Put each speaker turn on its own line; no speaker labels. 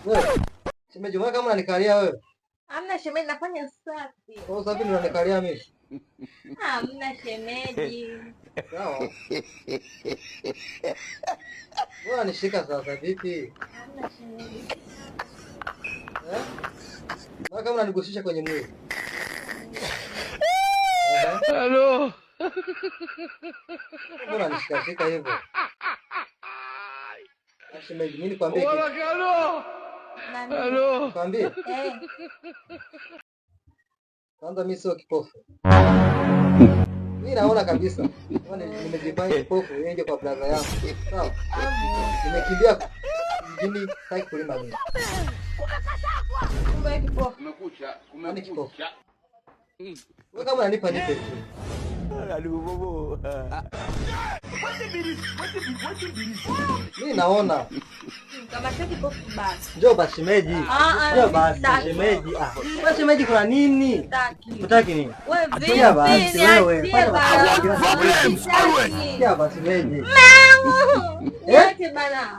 Wewe. Shemeji, wewe kama unanikalia wewe.
Hamna shemeji, nafanya usafi.
Kwa usafi ndio unanikalia mimi.
Hamna shemeji.
Sawa. Wewe unanishika sasa vipi?
Hamna shemeji.
Eh? Wewe kama unanigusisha kwenye mwili.
Hello.
Mbona unanishika hivyo? Shemeji, mimi nikwambie kitu.
Nani?
Hello.
Nikwambie?
Eh.
Kwanza mimi sio kipofu. Mimi naona kabisa. Nimejifanya kipofu nije kwa brother yangu. Sawa? Nimekimbia mjini, sitaki kulima mimi.
Kumbe kipofu.
Kumekucha,
Nani kipofu?
kumekucha.
Wewe kama unanipa nipe tu.
Alubobo.
Mimi naona.
Kama sio kipofu basi.
Njoo basi shemeji.
Ah, ah,
Njoo basi
sitaki.
shemeji. Ah, wewe shemeji kuna nini?
Sitaki.
Hutaki nini?
Wewe
Achia basi
vipi?
wewe.
Niachie
Fanya
bana.
basi.
Sitaki.
Achia basi shemeji.
Niache bana.